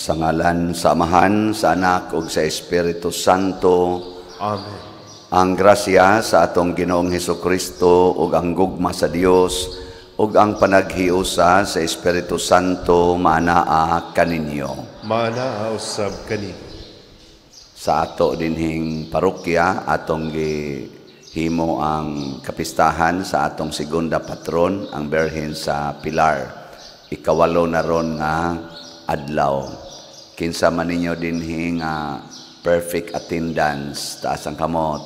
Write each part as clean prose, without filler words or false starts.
Sa ngalan sa Amahan, sa Anak ug sa Espiritu Santo. Amen. Ang grasya sa atong Ginoong Hesukristo ug ang gugma sa Dios ug ang panaghiusa sa Espiritu Santo maanaa kaninyo. Maanaa usab kaninyo. Sa ato dinhing parokya, atong gihimo ang kapistahan sa atong segunda patron, ang Birhen sa Pilar. Ikawalo na ron nga adlaw. Kinsa man ninyo dinhi nga perfect attendance, taas ang kamot.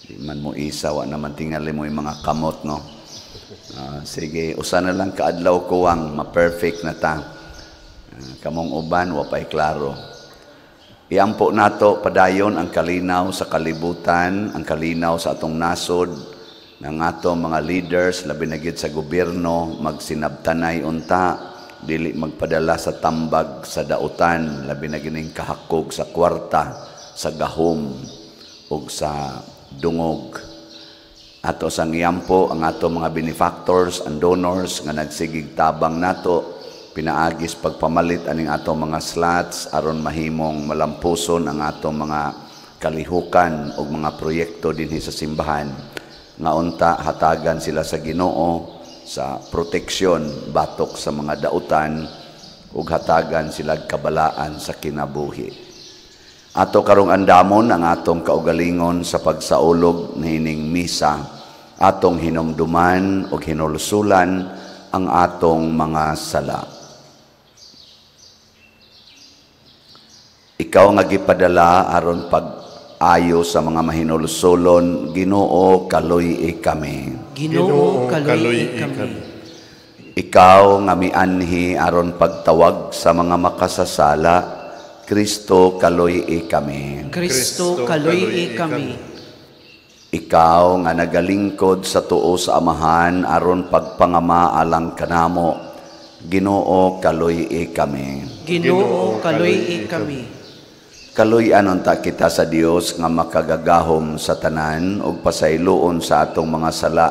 Di man mo isa, wa naman tingali mo yung mga kamot, no? Sige, usa na lang kaadlaw kuwang, ma-perfect na ta. Kamong uban, wa pa'y klaro. Iampo nato padayon ang kalinaw sa kalibutan, ang kalinaw sa atong nasod, ng ato mga leaders, labi na gid sa gobyerno, magsinabtanay unta, dili magpadala sa tambag sa dautan, labi na gining kahakog sa kwarta, sa gahom, ug sa dungog. Ato sang iampo ang ato mga benefactors and donors nga nagsigig tabang nato, pinaagis pagpamalit aning ato mga slots aron mahimong malampuson ang ato mga kalihukan ug mga proyekto dinhi sa simbahan. Nga unta hatagan sila sa Ginoo sa proteksyon batok sa mga dautan ug hatagan sila kabalaan sa kinabuhi. Ato karong andamon ang atong kaugalingon sa pagsaulog niining misa, atong hinumduman ug hinulsulan ang atong mga sala. Ikaw nga gipadala aron pag-ayo sa mga mahinulsulon, Ginoo, kaluy-i kami. Ginoo, kaluy-i kami. Ikaw nga mianhi aron pagtawag sa mga makasasala, Kristo, kaluy-i kami. Kristo, kaluy-i kami. Ikaw nga nagalingkod sa tuo sa Amahan aron pagpangama alang kanamo, Ginoo, kaluy-i kami. Ginoo, kaluy-i kami. Kaluy-an unta kita sa Dios nga makagagahom sa tanan ug pasayloon sa atong mga sala.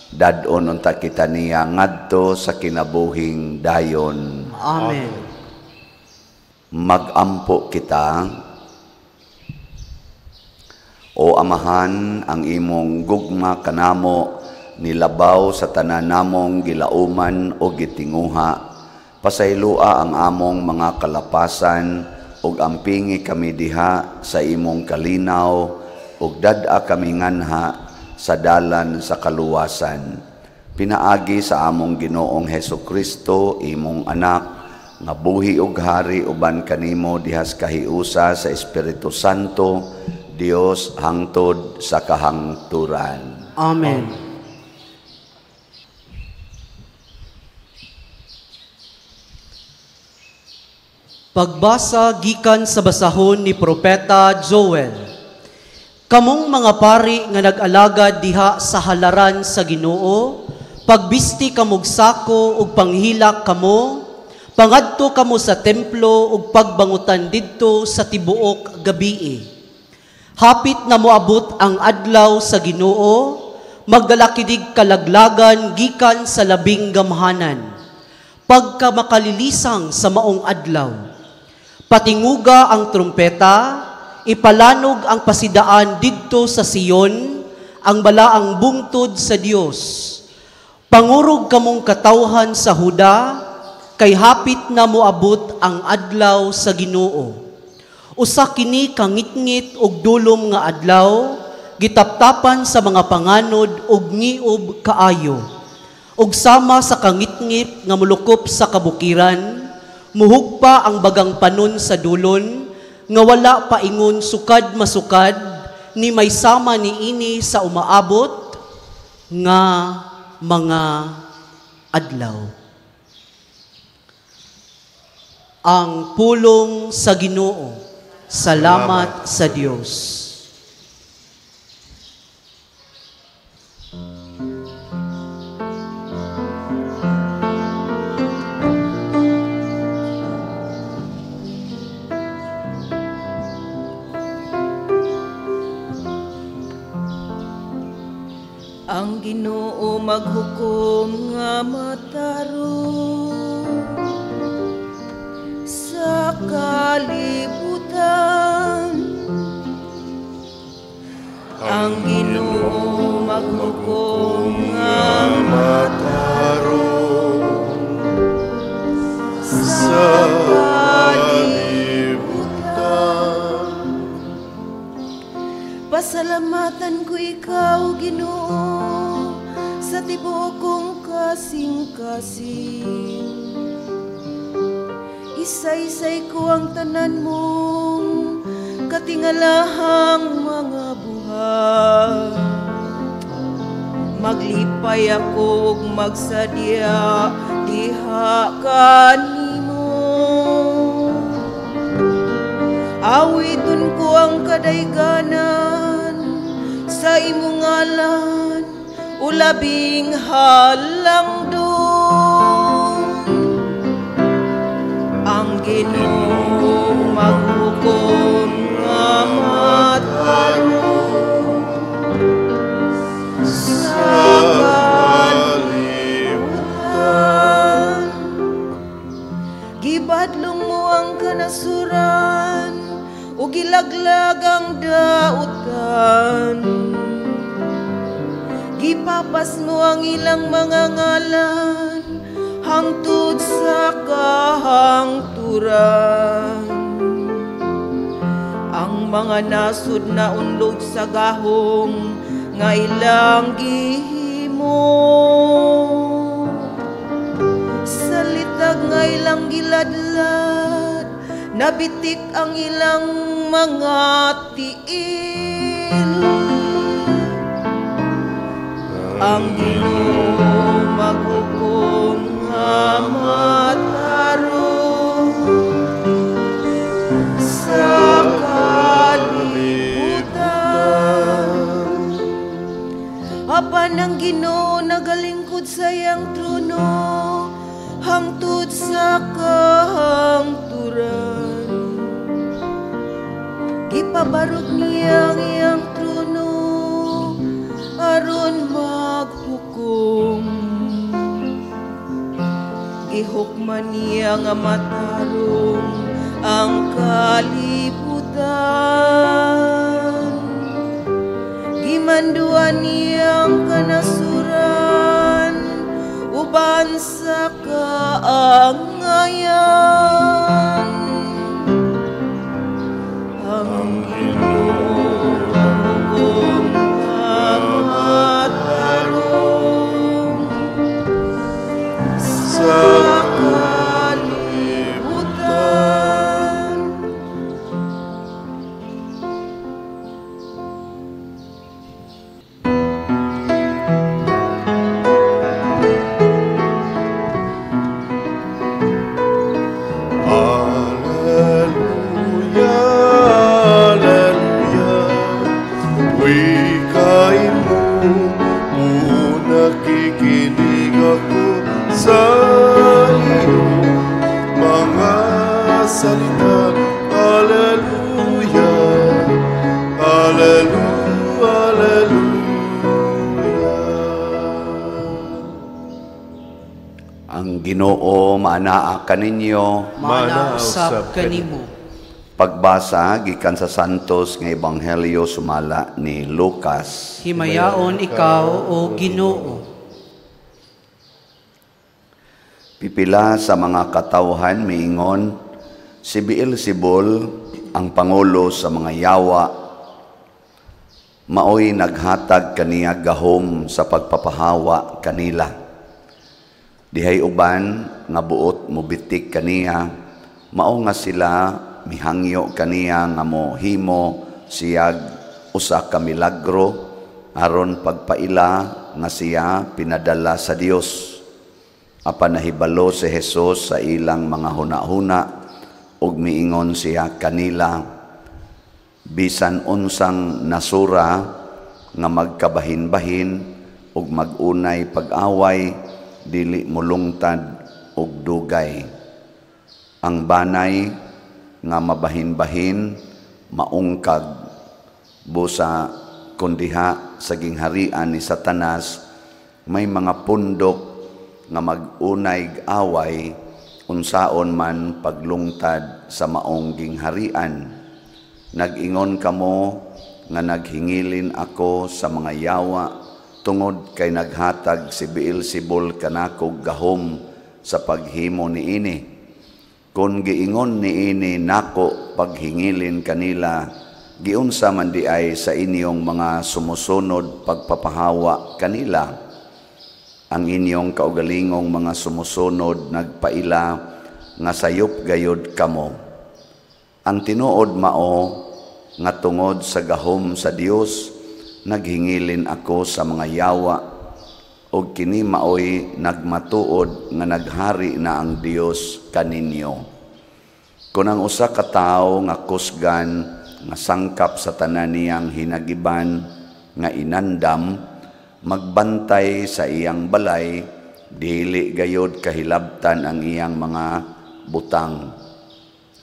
Dad-on unta kita niya ngadto sa kinabuhing dayon. Amen. Magampo kita. O Amahan, ang imong gugma kanamo nilabaw sa tanan namong gilauman o gitinguha. Pasayloa ang among mga kalapasan ug ampingi kami diha sa imong kalinaw ug dad-a kami nganha sa dalan sa kaluwasan. Pinaagi sa among Ginoong Hesukristo, imong anak, nga buhi ug hari uban kanimo dihas kahiusa sa Espiritu Santo, Dios hangtod sa kahangturan. Amen. Pagbasa gikan sa basahon ni Propeta Joel. Kamong mga pari nga nag-alagad diha sa halaran sa Ginoo, pagbisti kamog sako ug panghilak kamo, pangadto kamo sa templo ug pagbangutan didto sa tibuok gabii. Hapit na moabot ang adlaw sa Ginoo, magdalakidig kalaglagan gikan sa labing gamhanan, pagka makalilisang sa maong adlaw. Patinguga ang trumpeta, ipalanog ang pasidaan didto sa Sion, ang balaang bungtod sa Dios. Pangurog kamong katawhan sa Huda, kay hapit na moabot ang adlaw sa Ginoo. Usa kini kangitngit og dulom nga adlaw, gitaptapan sa mga panganod og ngiob kaayo. Ug sama sa kangitngit nga molukop sa kabukiran, muhugpa ang bagang panon sa dulon, nga wala paingon sukad masukad, ni may sama ni ini sa umaabot nga mga adlaw. Ang pulong sa Ginoo. Salamat sa Dios. Ang Ginoo maghukom nga matarong, kalibutan. Ang Ginoo maghukom nga matarong sa kalibutan. Pasalamatan ko ikaw, Ginoo, sa tibuok kong kasing-kasing. Isaysay ko ang tanan mong katingalahang mga buhat. Maglipay ako ug magsadya diha kanimo. Awiton ko ang kadayganan sa imong ngalan, o labing halangdon. Ang Ginoo maghukom nga matarong sa kalibutan. Gibadlong mo ang kanasuran ug gilaglag ang dautan. Gipapas mo ang ilang mga ngalan hangtod sa kahangturan. Ang mga nasud na unlog sa gahom nga ilang gihimo. Sa litag nga ilang giladlad, nabitik ang ilang mga tiil. Ang Ginoo maghukom nga matarong sa kalibutan. Apan ang Ginoo nagalingkod sa iyang trono hangtod sa kahangturan. Gipabarog niya ang iyang trono aron maghukom. Gihukman niya nga matarong ang kalibutan. Gimanduan niya ang kanasuran uban sa kaangayan. Ang Ginoo maghukom nga matarong sa kalibutan. Alleluia, alleluia, wikain mo, nakikinig ako sa iyong mga salita. Alleluia, alleluia, alleluia. Ang Ginoo maanaa kaninyo. Maanaa usab kanimo. Pagbasa gikan sa Santos nga Ebanghelyo sumala ni Lucas. Himayaon ikaw, o Ginoo. Pipila sa mga katawhan miingon, si Beelzebul ang pangulo sa mga yawa, maoy naghatag kaniya gahom sa pagpapahawa kanila. Dihay uban nga buot mobitik kaniya, mao nga sila mihangyo kaniya nga mohimo siyag usa ka milagro aron pagpaila nga siya pinadala sa Dios. Apan nahibalo si Jesus sa ilang mga hunahuna ug miingon siya kanila, bisan unsang nasura nga magkabahin-bahin ug magunay pag-away, dili molungtad og dugay. Ang banay nga mabahin-bahin maungkag, busa kundiha sa gingharian ni Satanas may mga pundok nga magunay away, Unsaon man paglungtad sa maong gingharian? Nag-ingon kamo nga naghingilin ako sa mga yawa tungod kay naghatag si Beelzebul kanako gahom sa paghimo niini. Kon giingon niini nako paghingilin kanila, giunsa man di ay sa inyong mga sumusunod pagpapahawa kanila? Ang inyong kaugalingong mga sumusunod nagpaila nga sayop gayod kamo. Ang tinuod mao nga tungod sa gahom sa Dios naghingilin ako sa mga yawa, ug kini maoy nagmatuod nga naghari na ang Dios kaninyo. Kun ang usa ka tawo nga kusgan nga sangkap sa tanan niyang hinagiban nga inandam magbantay sa iyang balay, dili gayod kahilabtan ang iyang mga butang.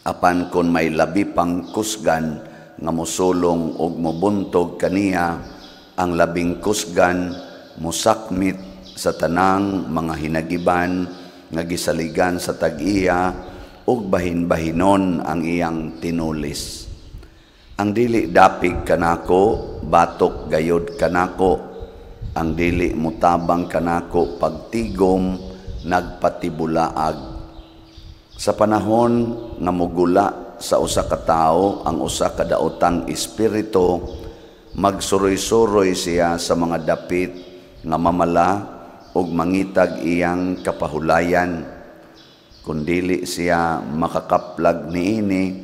Apan kon may labi pang kusgan nga mosulong og mobuntog kaniya, ang labing kusgan mosakmit sa tanang mga hinagiban nga gisaligan sa tag-iya ug bahin-bahinon ang iyang tinulis. Ang dili dapig kanako, batok gayod kanako. Ang dili mutabang kanako pagtigom, nagpatibulaag. Sa panahon nga mugula sa usa ka tawo ang usa ka daotang espiritu, magsuroy-suroy siya sa mga dapit nga mamala ug mangitag iyang kapahulayan. Kun dili siya makakaplag niini,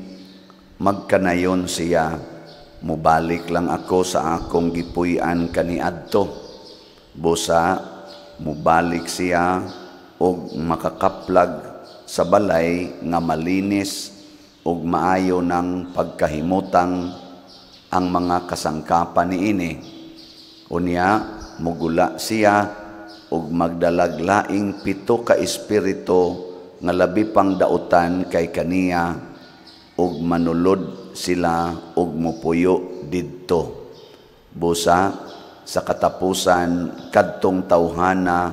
magkanayon siya, mubalik lang ako sa akong gipuy-an kaniadto. Busa mubalik siya og makakaplag sa balay nga malinis ug maayo ng pagkahimutang ang mga kasangkapan niini. Unya mugula siya ug magdalag laing 7 ka espiritu nga labi pang dautan kay kaniya, ug manulod sila ug mupuyo didto. Busa sa katapusan kadtong tawhana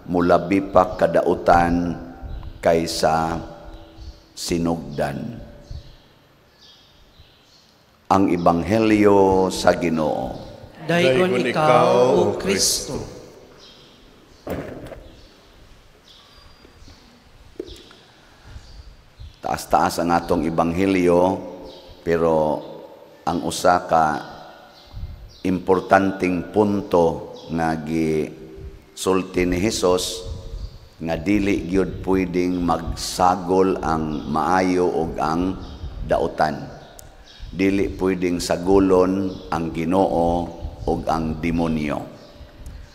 mulabi pa kadautan kaysa sinugdan. Ang Ebanghelyo sa Ginoo. Daygon ikaw, O Kristo. Taas-taas ang atong Ebanghelyo, pero ang usa ka importanteng punto nga gisulti ni Hesus nga dili gyud pwedeng magsagol ang maayo ug ang dautan. Dili pwedeng sagolon ang Ginoo ug ang demonyo.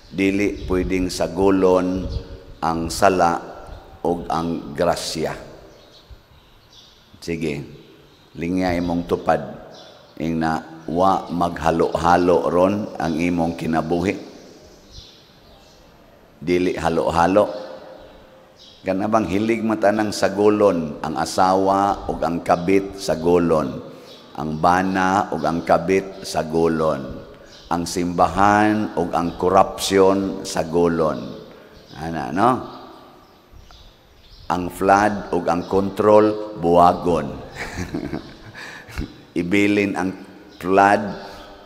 Dili pwedeng sagolon ang sala ug ang grasya. Sige, lingya imong tupad ing na wa maghalo-halo ron ang imong kinabuhi. Dili halo-halo. Kana bang hilig mata ng sagolon ang asawa ug ang kabit sagolon, ang bana ug ang kabit sagolon, ang simbahan ug ang korupsyon sagolon. Ana, no? Ang flood ug ang control buwagon. Ibilin ang flood,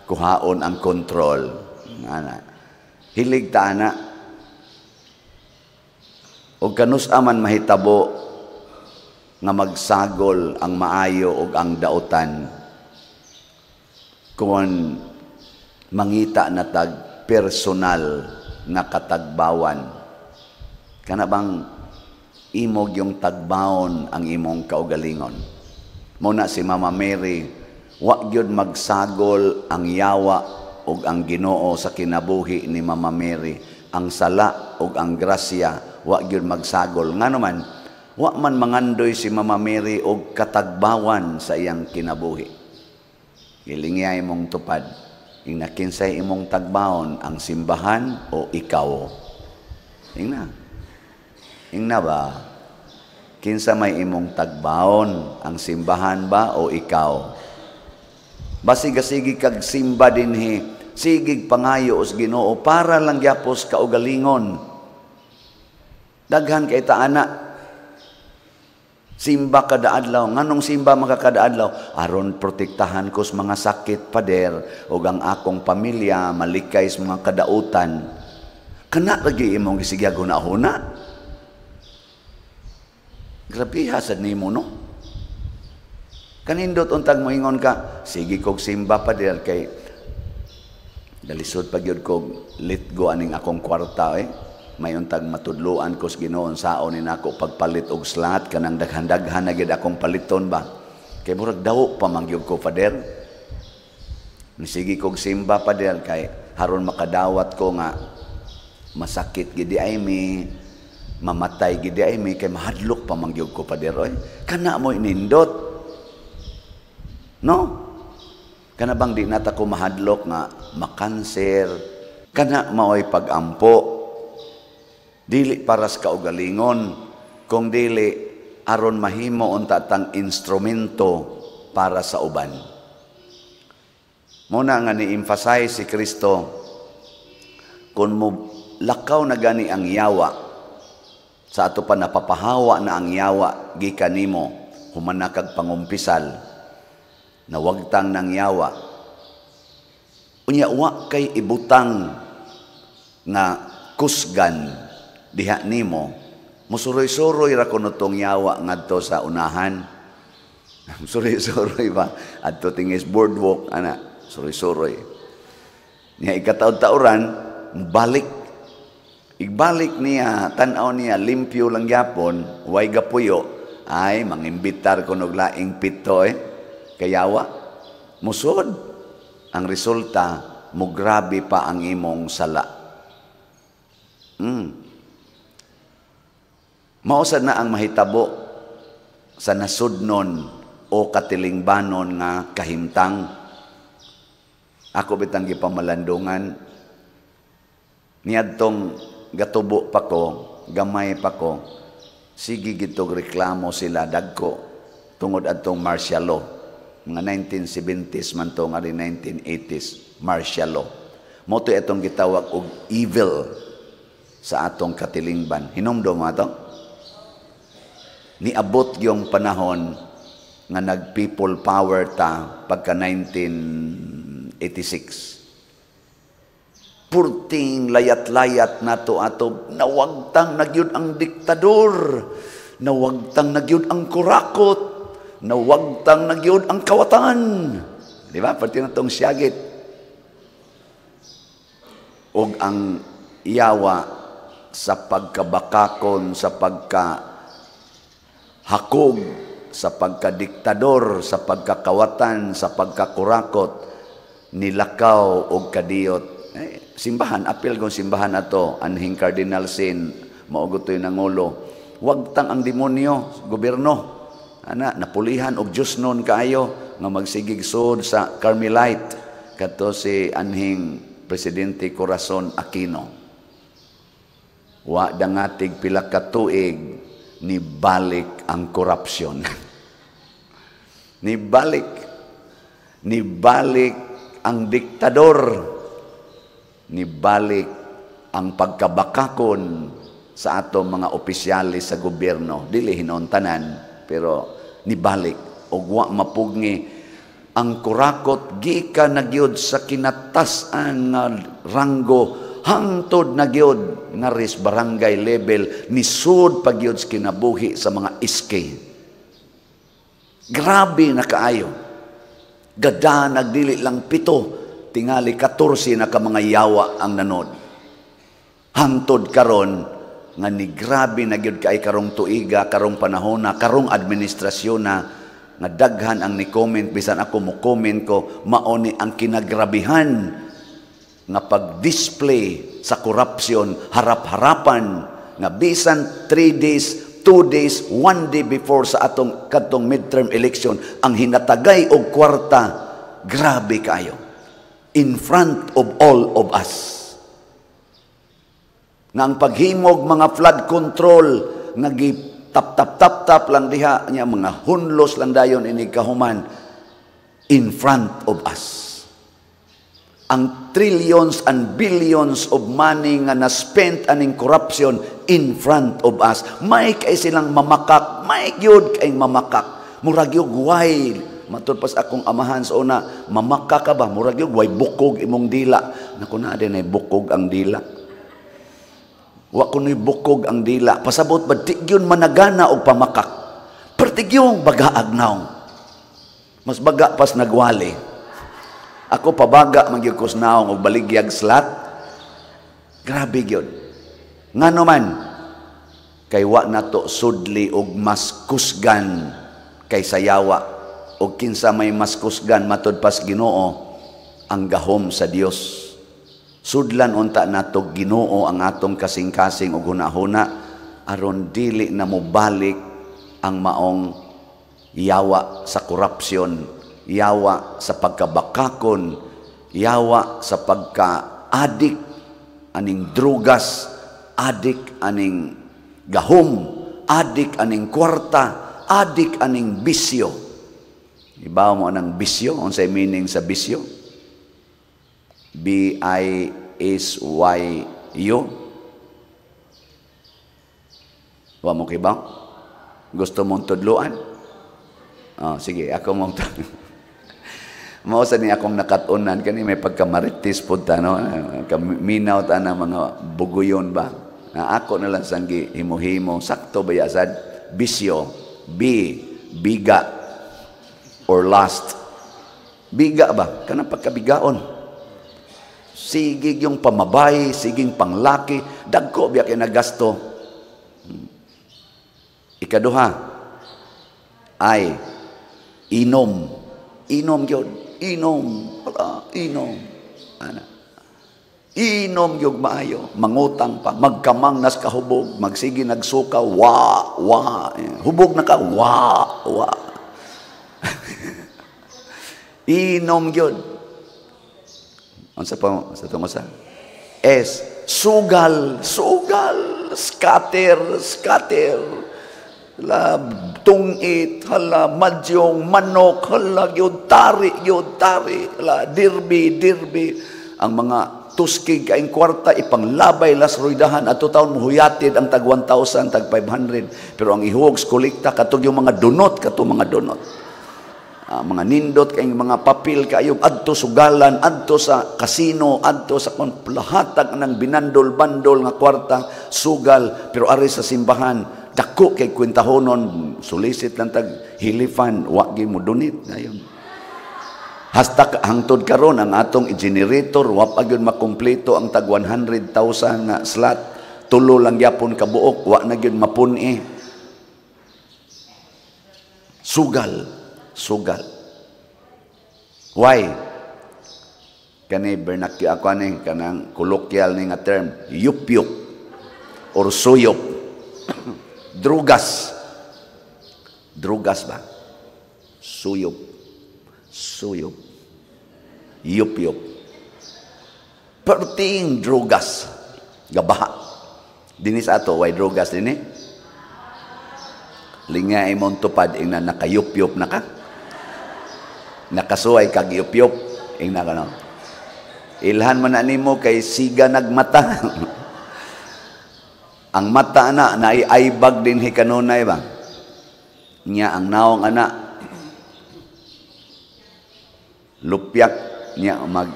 kuhaon ang control. Ana. Hilig ta ana. Og kanus-a man mahitabo nga magsagol ang maayo ug ang dautan kung mangita na tag personal nga katagbawan. Kana bang imog yung tagbaon ang imong kaugalingon? Muna si Mama Mary, wa gyud magsagol ang yawa ug ang Ginoo sa kinabuhi ni Mama Mary. Ang sala ug ang grasya wa gyud magsagol. Ngano man, wa man mangandoy si Mama Mary og katagbawan sa iyang kinabuhi. Gilingya imong tupad. Ingna kinsay imong tagbaon, ang simbahan o ikaw? Ingna. Ingna ba? Kinsa may imong tagbaon, ang simbahan ba o ikaw? Basiga-sige kag simba dinhi, sigig pangayo os Ginoo para lang gyapos kaugalingon. Daghan kay ta ana. Simba kada adlaw. Nganong simba man ka kada adlaw? Aron protektahan ko sa mga sakit, pader, ug ang akong pamilya malikay sa mga kadautan. Kana lagi imong gisigya huna-huna. Grabe sad nimo, no? Kanindot untag moingon ka, "Sige kog simba, pader, kay dalisod pa gyud kog let go aning akong kwarta eh. May untag matudloan ko sa Ginoo saon ni nako pagpalit og slot, kanang daghan-daghan na gyud akong paliton ba. Kay murag daw pa man gyud ko, pader. Nisige kog simba, pader, kay haron makadawat ko nga masakit gid ay mi, mamatay gid ay mi, kay mahadlok pa man gyud ko, pader oy." Kana mo inindot. No? Kana bang di nata ko mahadlok nga makanser? Kana maoy pagampo. Dili para sa kaugalingon, kung dili aron mahimo unta tang instrumento para sa uban. Muna nga ni-emphasize si Kristo, kung mo lakaw na gani ang yawa, sa ato pa napapahawa na ang yawa gikan nimo, human na kag pangumpisal, nawagtang ng yawa. Unya wa kay ibutang nga kusgan diha nimo, musuroy-suroy ra kuno tong yawa ngadto sa unahan. Suroy-suroy ba? Adto tingis boardwalk, ana, suroy-suroy. Niya ikataod-taoran, balik. Igbalik niya, tan-aw niya, limpyo lang gyapon, way gapuyo, ay, mangimbitar ko og laing pito eh. Kayawa, musod. Ang resulta, mugrabe pa ang imong sala. Mausad na ang mahitabo sa nasudnon o katilingbanon nga kahimtang. Ako bitang gipamalandungan, niadtong gatubo pa ko, gamay pa ko, sige gitog reklamo sila dagko tungod adtong martial law. Mga 1970s man to, nga 1980s, martial law. Mo to itong gitawag og evil sa atong katilingban. Hinumdum mo ato? Niabot yung panahon nga nag-people power ta pagka 1986. Purting layat-layat nato ato, nawagtang nagyud ang diktador, nawagtang nagyud ang kurakot, nawagtang nagyud ang kawatan. Di ba? Pati na tong siyagit. Og ang yawa sa pagkabakakon, sa pagka hakog, sa pagkadiktador, sa pagkakawatan, sa pagkakurakot, nilakaw og kadiyot. Eh, simbahan, apil kung simbahan ato, anhing Cardinal Sin, maugutoy nangulo. Wagtang ang demonyo, gobyerno. Ana, napulihan og Diyos nun kaayo, nga magsigig sud sa Carmelite, kato si anhing Presidente Corazon Aquino. Wa dangatig pila ka tuig, nibalik ang korupsyon. Nibalik. Nibalik ang diktador. Nibalik ang pagkabakakon sa ato mga opisyalis sa gobyerno. Dili hinon tanan, pero nibalik. Og wa mapugngi ang kurakot gikan na gyud sa kinatas-an nga ranggo hangtod na gyud nga ris barangay level, nisud pa gyud sa kinabuhi sa mga SK. Grabe na kaayo. Gada nagdili lang 7, tingali 14 na ka mga yawa ang nanod. Hangtod karon nga ni grabe na gyud kay karong tuiga, karong panahona, karong administrasyon na nga daghan ang ni-comment, bisan ako mo comment ko, mao ni ang kinagrabihan nga pag-display sa korupsyon harap-harapan nga bisan 3 days, 2 days, 1 day before sa atong kadtong midterm election ang hinatagay og kwarta, grabe kayo in front of all of us. Nga ang paghimog mga flood control nga gi tap tap tap tap lang diha niya, mga hunlos lang dayon ini kahuman in front of us. Ang trillions and billions of money nga na-spent aning corruption in front of us. May kay silang mamakak, may gyud kay mamakak. Murag gyud why matud pas akong amahan sa una, "Mamaka ka ba? Murag gyud way bukog imong dila." Naku, na din ay bukog ang dila. Wa kuno'y bukog ang dila. Pasabot ba, di gyud managana og pamakak. Perti gyud bagaag naong. Mas baga pas nagwali. Ako pabaga man gyud ko sa naong og baligyag slot. Grabe gyud. Ngano man kay wa nato sudli og mas kusgan kaysa yawa, og kinsa may mas kusgan matud pas Ginoo? Ang gahom sa Dios. Sudlan unta nato Ginoo ang atong kasing-kasing ug hunahuna aron dili na mobalik ang maong yawa sa korupsyon, yawa sa pagkabakakon, yawa sa pagka-adik aning drugas, adik aning gahom, adik aning kwarta, adik aning bisyo. Ibaw mo anang bisyo? Unsay meaning sa bisyo? B-I-S-Y-U. Wa mo kibaw? Gusto mong tudluan? Oh, sige, ako mong. Mao sa ni akong nakat-unan kani may pagkamaritis pud ta, no, kaminaw ta na mga buguyon ba na ako na lang sanggi himo-himo, sakto ba sad bisyo? B, biga or lust. Biga ba kanang pagkabigaon, sige yung pamabay, siging panglaki, dagko biya kay nagasto. Ikaduha ay inom. Inom gyud, inom, wala, inom. Ana. Inom gyud maayo, mangutang pa, magkamang nas kahubog, magsige nagsuka, wa, wa. Hubog na ka, wa, wa. Inom gyud. Unsa pa sa tungo sa? S, sugal, sugal, scatter, scatter. La tungit, hala madyong, manok, hala gyud tari, gyud tari, hala dirby, dirby. Ang mga tuskig kaing kwarta ipanglabay las roydahan ato taon muhuyatid ang tag 1,000, tag 500, pero ang ihuog sa kolekta katong yung mga dunot, kato mga dunot. Ah, mga nindot kayong mga papel kayo adto sugalan, adto sa kasino, adto sa kon lahatag ng binandol-bandol nga kwarta, sugal. Pero ari sa simbahan dako kay kwentahonon, solicit lang tag hilifan, wa gyud mo donate ayon. Hasta hangtod karon ang atong generator wa pa gyud makumpleto ang tag 100,000 nga slot. Tulo lang gyapon ka buok, wa na gyud mapun-i. Sugal, sugal. Why? Kani bernakyo ako ani kanang colloquial ni nga term, yupyup or suyop. Drugas. Drugas ba? Suyop. Suyop. Yupyup. Perting drugas. Gabaha. Dini sa ato, why drugas dini? Linga imong tupad, ingna nakayupyup na ka. Nakasuway kag yupyup, ingna ka no. Ilhan man na nimo kay siga nagmata. Ang mata na naay bag din hikanunay ba? Nya ang naong ana lupyak niya, mag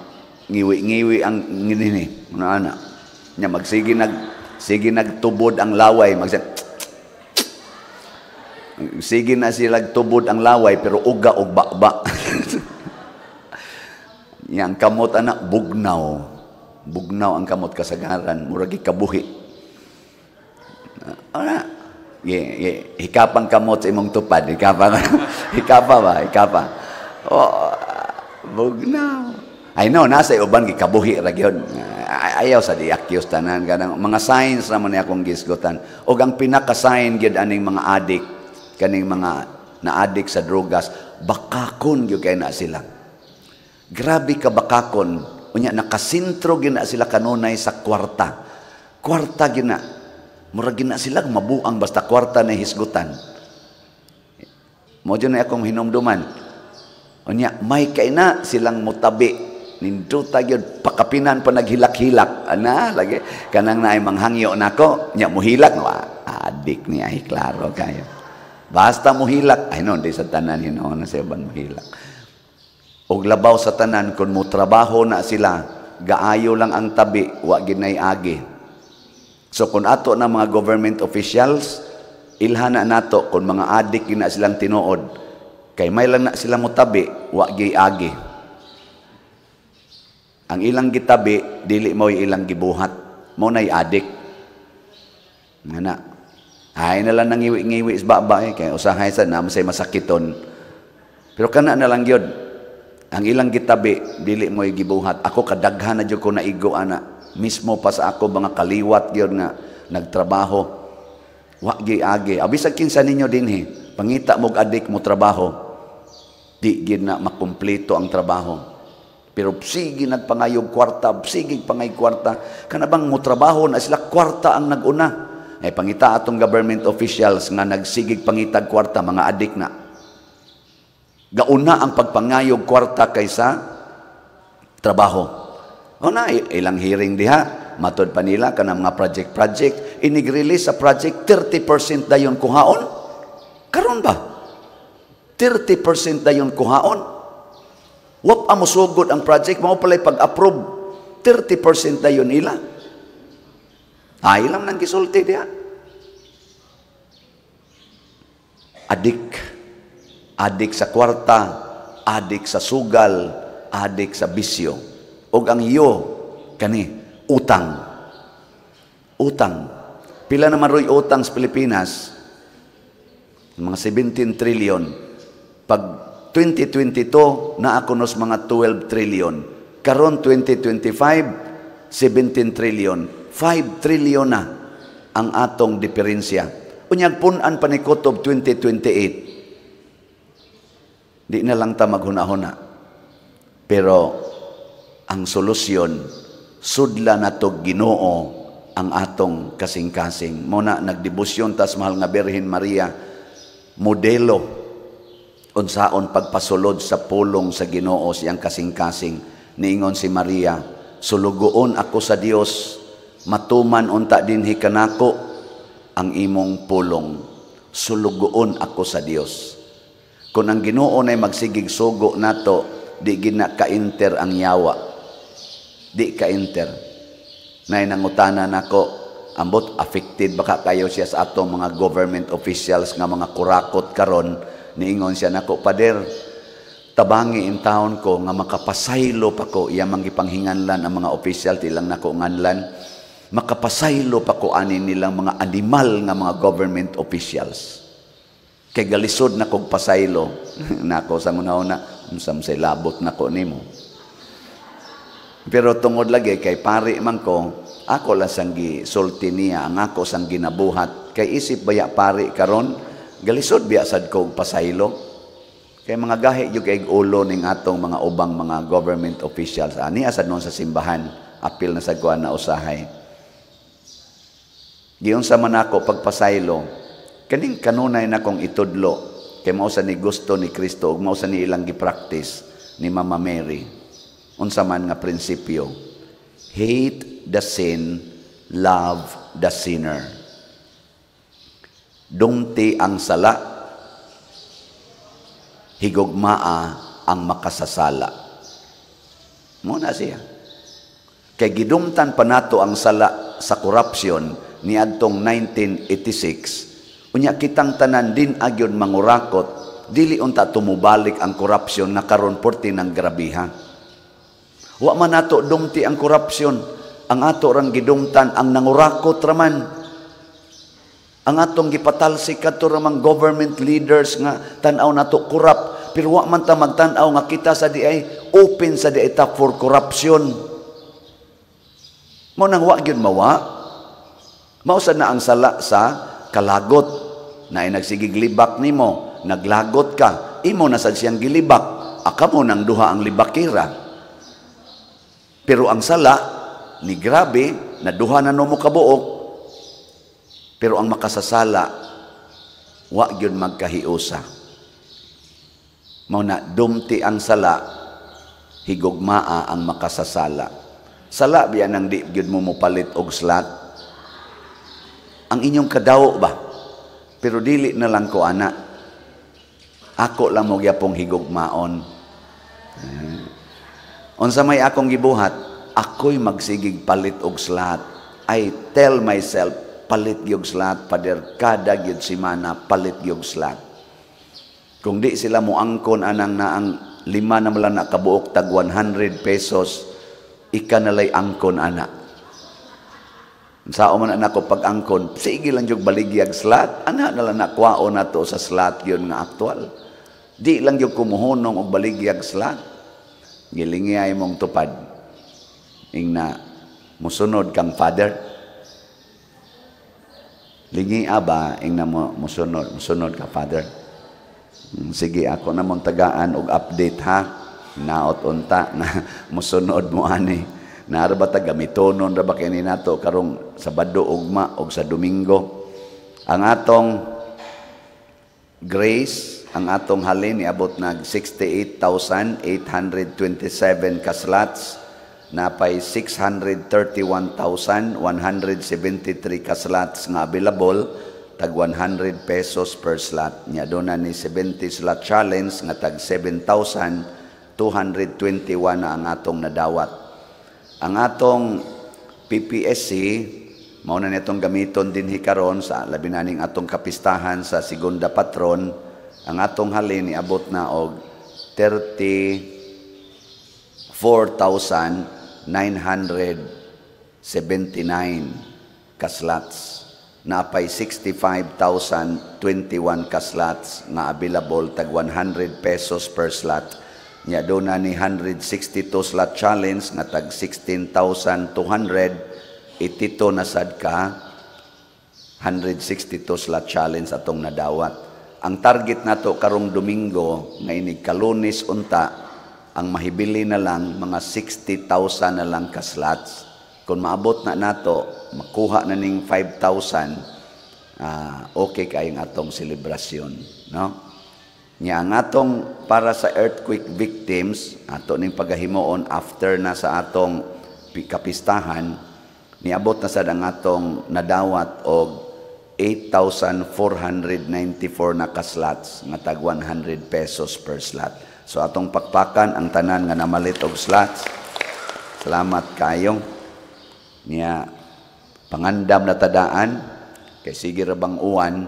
ngiwi-ngiwi ang ngini mga ana. Nya magsige nag sige nagtubod ang laway, mag sige na sila tubod ang laway pero uga og bakba. Nya ang kamot ana bugnaw. Bugnaw ang kamot kasagaran, murag kabuhi. Ana, ye, ye, hikapang kamot sa imong tupad, hikapa, hikapa ba, hikapa. Oh, bugnaw. I know, nasa uban gikabuhi ra gyud. Ayaw sa di-accuse tanan kanang mga signs naman ni akong gisgutan. Og ang pinaka-sign gyud aning mga adik, kaning mga na-addict sa drogas, bakakon gyud kay na sila. Grabe ka bakakon. Unya nakasintro gyud na sila kanunay sa kwarta. Kwarta gyud na. Murag gyud na sila mabuang basta kwarta na hisgutan. Mo na akong hinumduman. Unya may kay na silang mutabi Nindota gyud, pakapinan pa naghilak-hilak. Ana lagi kanang naay manghangyo nako, nya muhilak, wa adik ni ay klaro kayo. Basta muhilak, ay no, di sa tanan hinuon na sa uban muhilak. Og labaw sa tanan kun mo trabaho na sila, gaayo lang ang tabi, wa ginay agi. So kung ato na mga government officials, ilhan na nato kung mga adik gina silang tinuod, kay may lang na sila motabi, wa gyud agi. Ang ilang gitabi, dili mo ilang gibuhat. Mo na'y adik. Nga na. Ay na lang nangiwi-ngiwi sa baba eh. Kaya usahay sa naman say masakiton. Pero kana na lang yun. Ang ilang gitabi, dili mo gibuhat. Ako kadaghan na jud ko naigo ana. Mismo pa sa ako mga kaliwat yun nga nagtrabaho. Wa gi agi. Abisag kinsa ninyo dinhi, pangita mog adik mo trabaho. Di gid na makumpleto ang trabaho. Pero sige nagpangayog kwarta, sige pangay kwarta. Kana bang mo trabaho na sila, kwarta ang naguna. Ay pangita atong government officials nga nagsigig pangitag kwarta, mga adik na. Gauna ang pagpangayog kwarta kaysa trabaho. O na, ilang hearing diha, matod pa nila kanang mga project-project, inig-release sa project, 30% dayon kuhaon. Karon ba? 30% dayon kuhaon. Wap amo sugod ang project, mao pala'y pag-approve, 30% dayon nila. Ay, ilang nang gisulti diha. Adik. Adik sa kwarta, adik sa sugal, adik sa bisyo. Og ang iyo, kani, utang. Utang. Pila naman ro'y utang sa Pilipinas? Mga 17 trillion. Pag 2022, naakunos mga 12 trillion. Karon 2025, 17 trillion. 5 trillion na ang atong diferensya. Unyag punan pa ni Kutob 2028. Di na lang ta maghuna-huna. Pero ang solusyon, sudla na to Ginoo ang atong kasing-kasing. Muna nagdebosyon tas mahal nga Birhen Maria, modelo unsaon pagpasulod sa pulong sa Ginoo siyang kasing-kasing. Niingon si Maria, sulugoon ako sa Dios, matuman unta dinhi kanako ang imong pulong. Sulugoon ako sa Dios. Kung ang Ginoo nay magsigig sugo nato, di gina ka-enter ang yawa. Di ka-enter. Nay nangutana nako, ambot affected baka kayo siya sa atong mga government officials nga mga kurakot karon. Niingon siya nako, Pader, tabangi in taon ko nga makapasaylo pa ko, iya manggipanghinganlan ang mga official, tilang nako nganlan, makapasaylo pa ko ani nilang mga animal nga mga government officials. Kay galisod na kog pasaylo nako sa una-una, unsam say labot nako nimo. Pero tungod lagi kay pari man ko, ako lang sang gisulti niya ang ako sang ginabuhat. Kay isip baya pari karon, galisod biya sad ko og pasaylo. Kay mga gahi gyud kay ulo ning atong mga ubang mga government officials. Ani asad noon sa simbahan, apil na sa kuan na usahay. Giunsa man ako pagpasaylo, kaning kanunay na kong itudlo, kay mao sa ni gusto ni Kristo ug mao sa ni ilang gipractice ni Mama Mary. Unsa man nga prinsipyo? Hate the sin, love the sinner. Dumti ang sala, higugmaa ang makasasala. Mo na siya. Kay gidumtan pa nato ang sala sa corruption niadtong 1986, unya kitang tanan din agyon mangurakot, dili unta tumubalik ang corruption na karon porti ng grabiha. Wa man nato dumti ang corruption, ang ato rang gidumtan ang nangurakot raman. Ang atong gipatalsik kadto ramang government leaders nga tan-aw nato corrupt, pero wa man ta magtan-aw nga kita sa di ay open sa di ay ta for corruption. Mao nang wa gyud mawa. Mao sad na ang sala sa kalagot na ay nagsigig libak nimo, naglagot ka, imo na sad siyang gilibak, aka mo nang duha ang libakira. Pero ang sala ni grabe na duha na mo kabuok, pero ang makasasala wa gyud magkahiusa. Mao na dumti ang sala, Higugmaa ang makasasala. Sala biya nang di gyud mo mopalit og slot. Ang inyong kadawo ba? Pero dili na lang ko ana. Ako lang mo gyapong higugmaon. Unsa may akong gibuhat, ako'y magsigig palit og slot. I tell myself, palit gyud slot, Pader, kada gyud simana palit gyud slot. Kung di sila moangkon anang naang lima na lang na kabuok tag 100 pesos, ika nalay angkon ana. Sao man anak ko pag-angkon, sige lang yung baligyag slot, ana na lang nakuwaon na to sa slot yun nga aktual. Di lang yung kumuhunong og baligyag slot. Gilingi mong tupad. Ingna, musunod kang Father. Lingi ba, ingna mo, musunod, musunod ka, Father. Sige, ako na mong tagaan og update ha. Naot unta na musunod mo ani. Naara ba ta gamitonon ra ba kini nato karong Sabado ugma og sa Domingo. Ang atong grace, ang atong halin niabot nag 68,827 ka slots, napay 631,173 ka slots nga available, tag 100 pesos per slot. Nya doon na ni 70 slot challenge nga tag 7,221 na ang atong nadawat. Ang atong PPSC, mao na nitong gamiton din karon sa labi na ning atong kapistahan sa Segunda Patron, ang atong halin niabot na og 34,979 ka slots. Napay 65,021 ka slots nga available, tag 100 pesos per slot. Nya doon na ni 162 slot challenge nga tag 16,282 na sad ka 162 slot challenge atong nadawat. Ang target nato karong Domingo nga inig Kalunes unta, ang mahibili na lang mga 60,000 na lang ka slots. Kung maabot na nato, makuha na ning 5,000, okay kayong atong selebrasyon, no? Nya ang atong para sa earthquake victims, ato ning pagahimuon after na sa atong kapistahan, niabot na sad ang atong nadawat og 8,494 na ka-slots nga tag 100 pesos per slot. So atong pakpakan ang tanan nga namalit og slots. Salamat kayo. Nya pangandam na tadaan kay sige ra bang uwan,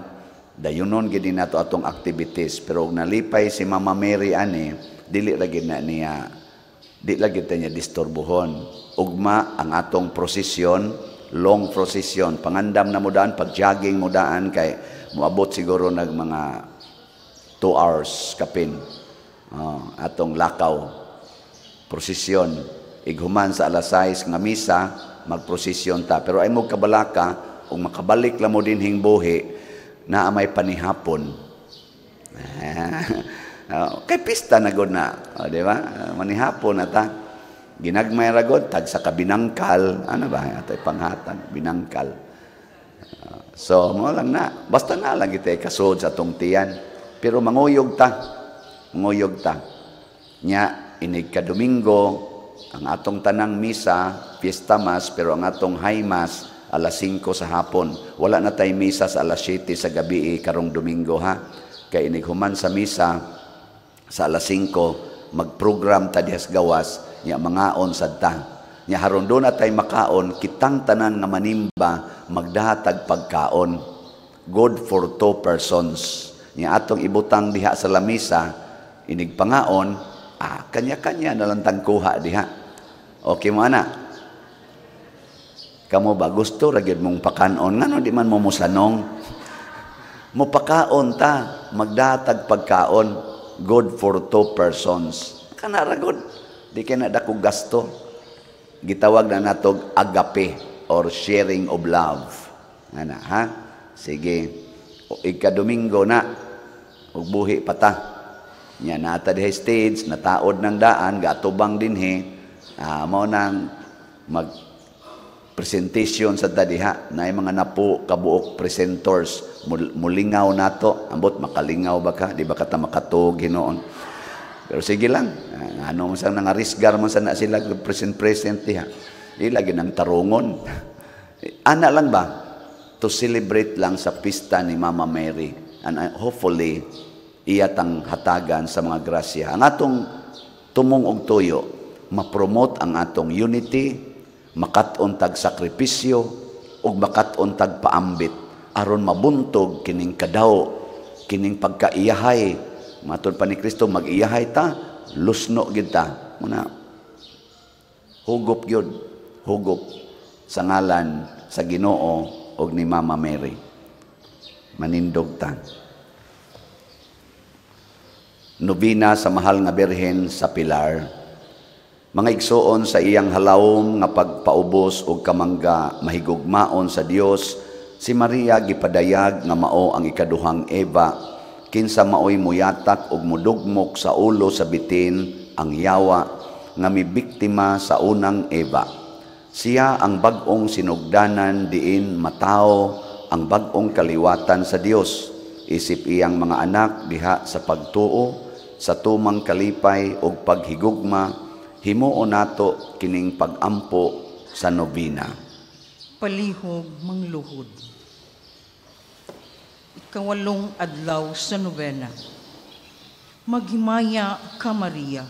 dayunon gid nato atong activities, pero og nalipay si Mama Mary ani, dili ra gid na niya, di lagi ta niya disturbuhon. Ugma ang atong prosesyon, long procession. Pangandam na mo daan, pag jogging mo daan kay moabot siguro nag mga 2 hours kapin. Oh, atong lakaw prosesyon, ighuman sa alas 6 nga misa, magprosesyon ta. Pero ay mo kabalaka ug makabalik lang mo dinhing buhi na may panihapon. Kay pista na gud na, o, di ba? Manihapon na ta. Ginagmay ra gud tag sa kabinangkal, ano ba atay panghatan, binangkal. So mo lang na, basta na lang kita kasud sa atong tiyan. Pero manguyog ta. Manguyog ta. Nya inig ka Domingo ang atong tanang misa, fiesta mass, pero ang atong high mass alas 5 sa hapon. Wala na tay misa sa alas 7 sa gabi karong Domingo ha. Kay inig human sa misa sa alas 5, magprogram ta dihas gawas, nya mangaon sad ta. Nya haron do na tay makaon, kitang tanan nga manimba magdahatag pagkaon. Good for 2 persons. Nya atong ibutang diha sa lamisa, inig pangaon, kanya-kanya na lang tang kuha diha. Okay mo ana? Kamo ba gusto ra gyud mong pakanon, ngano di man mo mosanong? Mopakaon ta, magdatag pagkaon, good for 2 persons. Kana ra gud, di kay na dako gasto. Gitawag na natog agape or sharing of love. Ana ha? Sige. O, ika-Domingo na ug buhi pa ta. Nya nata diha stage, nataod ng daan, gatubang dinhi, mao nang mag presentation sa dadiha na mga napo kabuok presenters, mulingaw nato, ambot makalingaw ba ka, di ba ka ta makatug hinoon? Pero sige lang, Ano man sa nangarisgar man sa na sila present diha. Di lagi nang tarungon. Ana lang ba? To celebrate lang sa pista ni Mama Mary. And hopefully, iya tang hatagan sa mga grasya. Ang atong tumong og tuyo, ma-promote ang atong unity, makat-on tag sakripisyo, ug makat-on tag paambit, aron mabuntog kining kadaw, kining pagkaiyahay. Matod pa ni Kristo, mag-iyahay ta, lusno gid ta. Muna, hugot gyud, hugot sa ngalan sa Ginoo og ni Mama Mary. Manindog ta. Nobina sa Mahal nga Birhen sa Pilar. Mga igsoon sa iyang halawom nga pagpaubos og kamangga mahigugmaon sa Dios, si Maria gipadayag nga mao ang ikaduhang Eva, kinsa maoy muyatak og mudugmok sa ulo sa bitin ang yawa nga mibiktima sa unang Eva. Siya ang bag-ong sinugdanan diin matawo ang bag-ong kaliwatan sa Dios. Isip iyang mga anak diha sa pagtuo, sa tumang kalipay ug paghigugma, himuon nato kining pagampo sa nobina. Palihog mangluhod. Ikawalong adlaw sa nobena. Maghimaya ka Maria,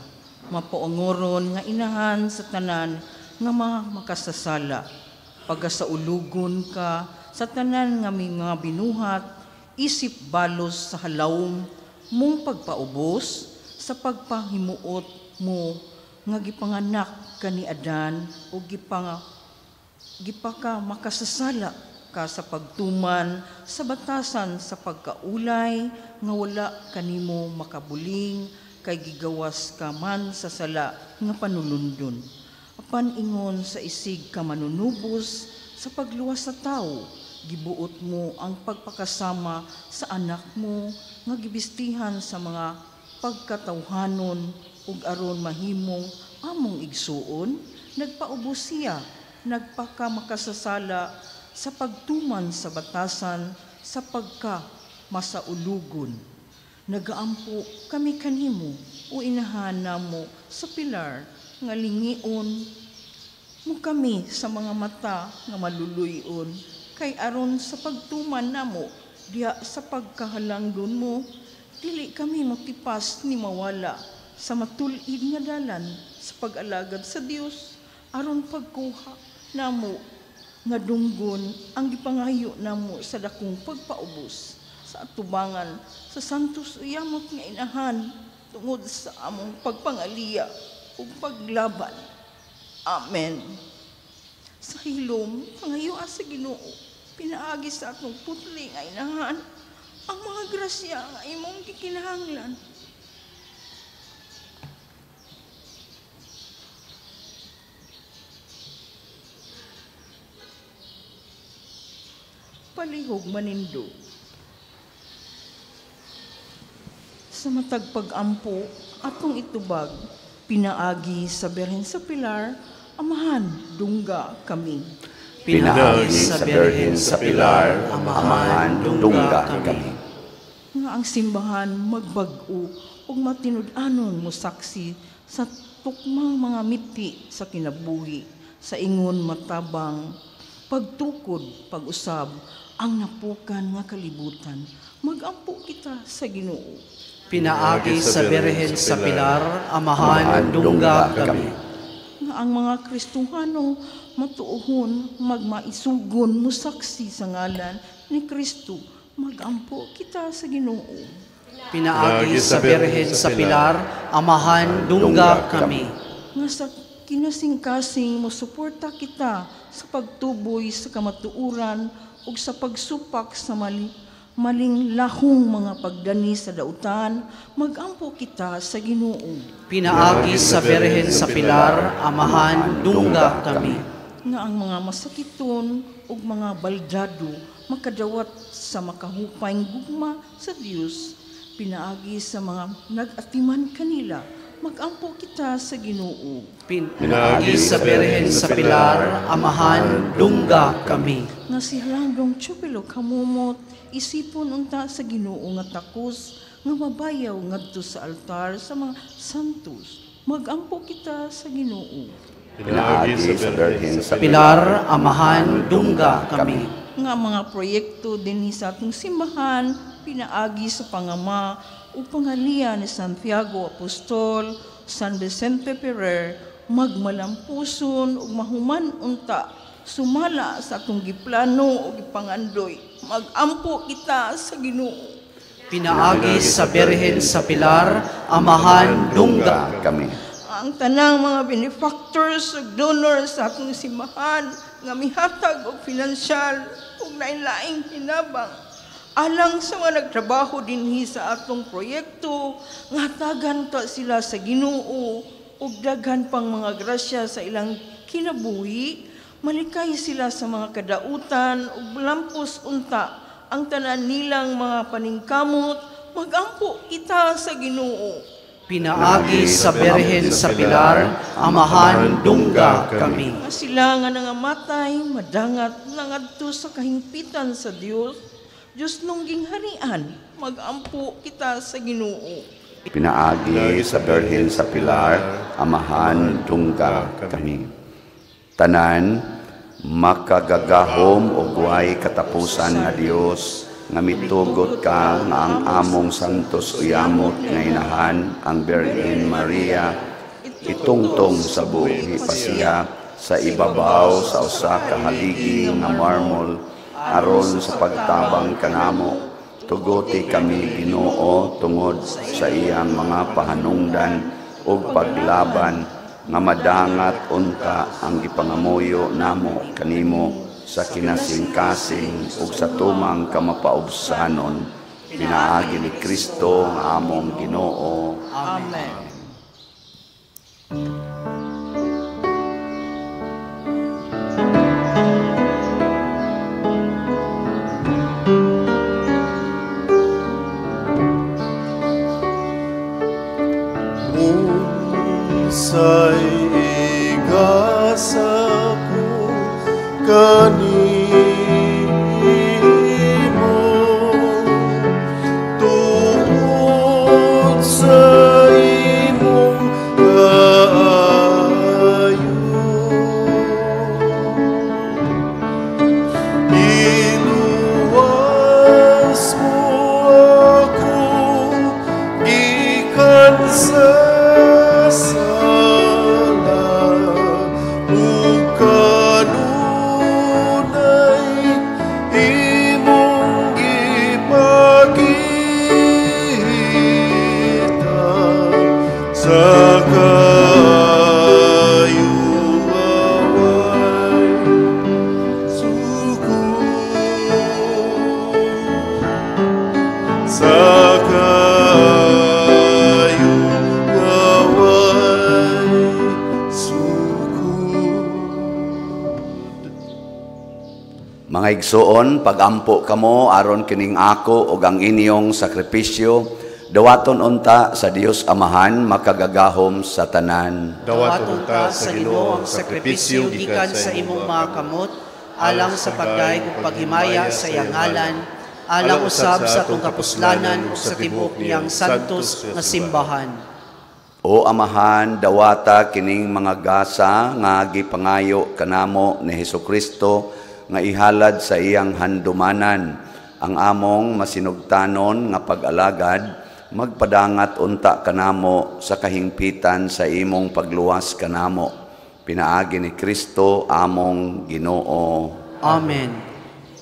mapaungoron nga inahan sa tanan nga mga makasasala. Pagasaulugon ka sa tanan nga mga binuhat, isip balos sa halawom mong pagpaubos sa pagpahimuot mo nga gipanganak ka ni Adan o gipaka makasasala ka sa pagtuman sa batasan sa pagkaulay nga wala kanimo makabuling kay gigawas ka man sa sala nga panulundon. Apan ingon sa isig ka manunubos sa pagluwas sa tao, gibuot mo ang pagpakasama sa anak mo nga gibistihan sa mga pagkatawhanon ug aron mahimong among igsuon, nagpaubos siya, nagpakamakasasala sa pagtuman sa batasan sa pagka masaulugon. Nagaampo kami kanimo o inahan namo sa Pilar nga lingion mo kami sa mga mata nga maluluyon kay aron sa pagtuman namo diha sa pagkahalangdon mo, dili kami matipas ni mawala sa matul-id nga dalan sa pag-alagad sa Dios aron pagkuha namo nga dunggon ang gipangayo namo sa dakong pagpaubos sa atubangan sa Santos Uyamot nga inahan tungod sa among pagpangaliya ug paglaban. Amen. Sa hilom, pangayoa sa Ginoo, pinaagi sa atong putli nga inahan ang mga grasya nga imong gikinahanglan. Palihog manindog. Sa matag pag-ampo, atong itubag, pinaagi sa Birhen sa Pilar, Amahan, dungga kami. Pinaagi sa Birhen sa Pilar, Amahan, dungga kami. Nga ang simbahan magbag-o ug matinud-anon mo saksi sa tukmang mga miti sa kinabuhi, sa ingon matabang, pagtukod, pag-usab, ang napukan nga kalibutan. Magampo kita sa Ginoo. Pinaagi sa Birhen sa Pilar, Amahan, dungga kami. Nga ang mga Kristohano matuohon, magmaisugon, musaksi sa ngalan ni Kristo. Magampo kita sa Ginoo. Pinaagi sa Birhen sa Pilar, Amahan, dungga kami. Nga sa kinasingkasing mosuporta kita sa pagtuboy sa kamatuoran ug sa pagsupak sa maling lahong mga pagdani sa dautan, magampo kita sa Ginoo. Pinaagi sa Birhen sa Pilar, Amahan, dungga kami. Nga ang mga masakiton ug mga baldado makadawat sa makahupayng gugma sa Dios, pinaagi sa mga nag-atiman kanila, magampo kita sa Ginoo. Pinaagi sa Birhen sa Pilar, Amahan, dungga kami. Nga si Halandong Chupilo kamumot, isipon unta sa Ginoo nga takos, nga mabayaw ngadto sa altar sa mga santos. Magampo kita sa Ginoo. Pinaagi sa Birhen sa Pilar, Amahan, dungga kami. Nga mga proyekto dinhi sa atong simbahan pinaagi sa pangama ug pangaliya ni Santiago Apostol, San Vicente Ferrer, magmalampuson ug mahuman unta sumala sa atong giplano ug gipangandoy. Magampo kita sa Ginoo. Pinaagi sa Birhen sa Pilar, Amahan, dungga kami. Ang tanang mga benefactors ug donors sa atong simbahan nga mihatag og pinansyal ug lain-laing hinabang alang sa mga nagtrabaho dinhi sa atong proyekto, nga hatagan ta sila sa Ginoo ug daghan pang mga grasya sa ilang kinabuhi, malikay sila sa mga kadautan ug lampos unta ang tanan nilang mga paningkamot. Magampo kita sa Ginoo. Pinaagi sa Birhen sa Pilar, Amahan, dungga kami. Nga sila nga nangamatay, madangat nangadto sa kahingpitan sa Dios, Dios nung gingharian, magampo kita sa Ginoo. Pinaagi sa Birhen sa Pilar, Amahan, dungga kami. Tanan, makagagahom og way katapusan nga Dios, nga mitugot ka nga ang among santos uyamot nga inahan, ang Birhen Maria, itungtong sa buhi pa siya sa ibabaw sa usa ka haligi nga marmol, aron sa pagtabang kanamo. Tuguti kami, Ginoo, tungod sa iyang mga pahanungdan ug paglaban, nga madangat unta ang gipangamuyo namo kanimo sa kinasingkasing ug sa tumang kamapaubsanon, pinaagi ni Kristo nga among Ginoo. Amen. Unsay igasa ko kanimo tungod sa imong kaayo, iluwas mo ako gikan sa sala ug kanunay imong gipakita sa kaayo away sukod, sa kaayo away sukod. Mga igsoon, pagampo kamo aron kining ako ug ang inyong sakripisyo dawaton unta sa Dios Amahan makagagahom sa tanan. Dawaton unta sa Ginoo ang sakripisyo gikan sa imong mga kamot, alang sa pagdayeg ug paghimaya sa iyang ngalan, alang usab sa atong kapuslanan ug sa tibuok niyang santos nga simbahan. O Amahan, dawata kining mga gasa nga gipangayo kanamo ni Hesukristo nga ihalad sa iyang handumanan ang among masinugtanon nga pag-alagad, magpadangat unta kanamo sa kahingpitan sa imong pagluwas kanamo. Pinaagi ni Kristo among Ginoo. Amen.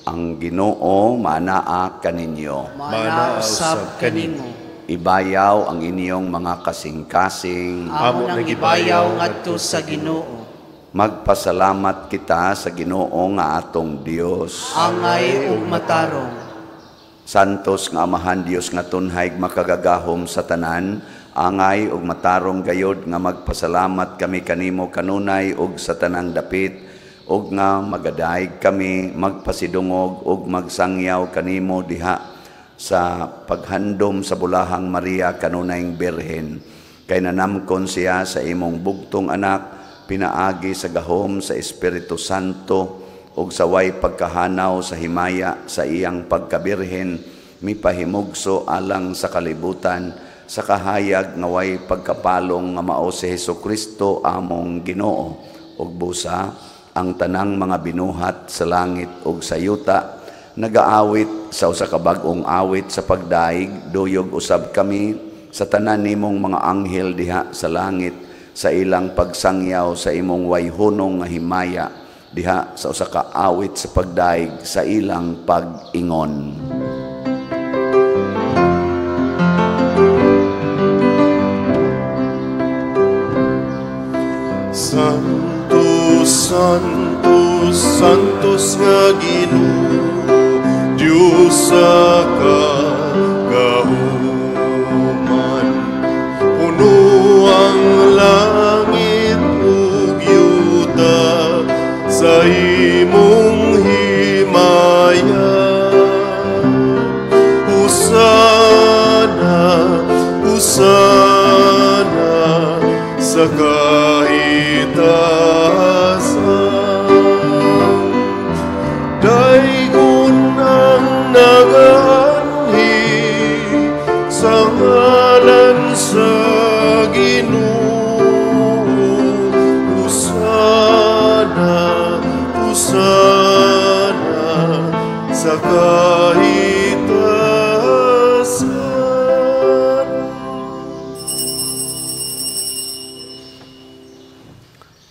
Ang Ginoo maanaa kaninyo. Maanaa usab kanimo. Ibayaw ang inyong mga kasing-kasing. Amo nang ibayaw ngadto sa Ginoo. Magpasalamat kita sa Ginoo nga atong Dios. Angay ug matarong. Santos nga Amahan, Dios nga tunhay makagagahom sa tanan, angay ug matarong gayod nga magpasalamat kami kanimo kanunay ug sa tanang dapit, ug nga magadayeg kami magpasidungog ug magsangyaw kanimo diha sa paghandom sa bulahang Maria kanunayng Birhen. Kay nanamkon siya sa imong bugtong anak, pinaagi sa gahom sa Espiritu Santo ug sa way pagkahanaw sa himaya sa iyang pagkabirhen, mipahimugso alang sa kalibutan. sa kahayag nga way pagkapalong nga mao si Hesukristo among Ginoo. Ug busa ang tanang mga binuhat sa langit ug sa yuta nagaawit sa usa ka bag-ong awit sa pagdaig, duyog usab kami sa tanan nimong mga anghel diha sa langit sa ilang pagsangyaw sa imong wayhunong nga himaya diha sa usa ka awit sa pagdaig sa ilang pag-ingon. Santo, Santo, Santos nga Ginoo, Diyos sa kagahuman, puno ang langit ug yuta sa imong himaya. Hosana, hosana sa kahitasan. Daygon ang nagaanhi sa ngalan sa Ginoo. Hosana, hosana sa kahitasan.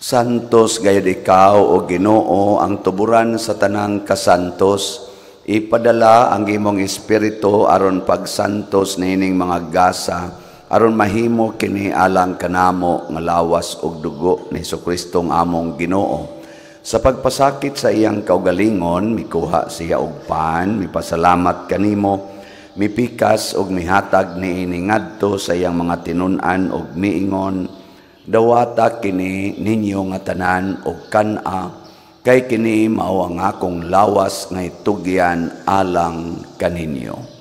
Santos gayud ikaw o Ginoo ang tuburan sa tanang kasantos. Ipadala ang imong espiritu aron pagsantos niining mga gasa, aron mahimo kini alang kanamo nga lawas ug dugo ni Hesukristo nga among Ginoo. Sa pagpasakit sa iyang kaugalingon, mikuha siya og pan, mipasalamat kanimo, mipikas ug mihatag niini ngadto sa iyang mga tinun-an ug miingon, dawata kini ninyo nga tanan og kan-a, kay kini mao ang akong lawas nga itugyan alang kaninyo.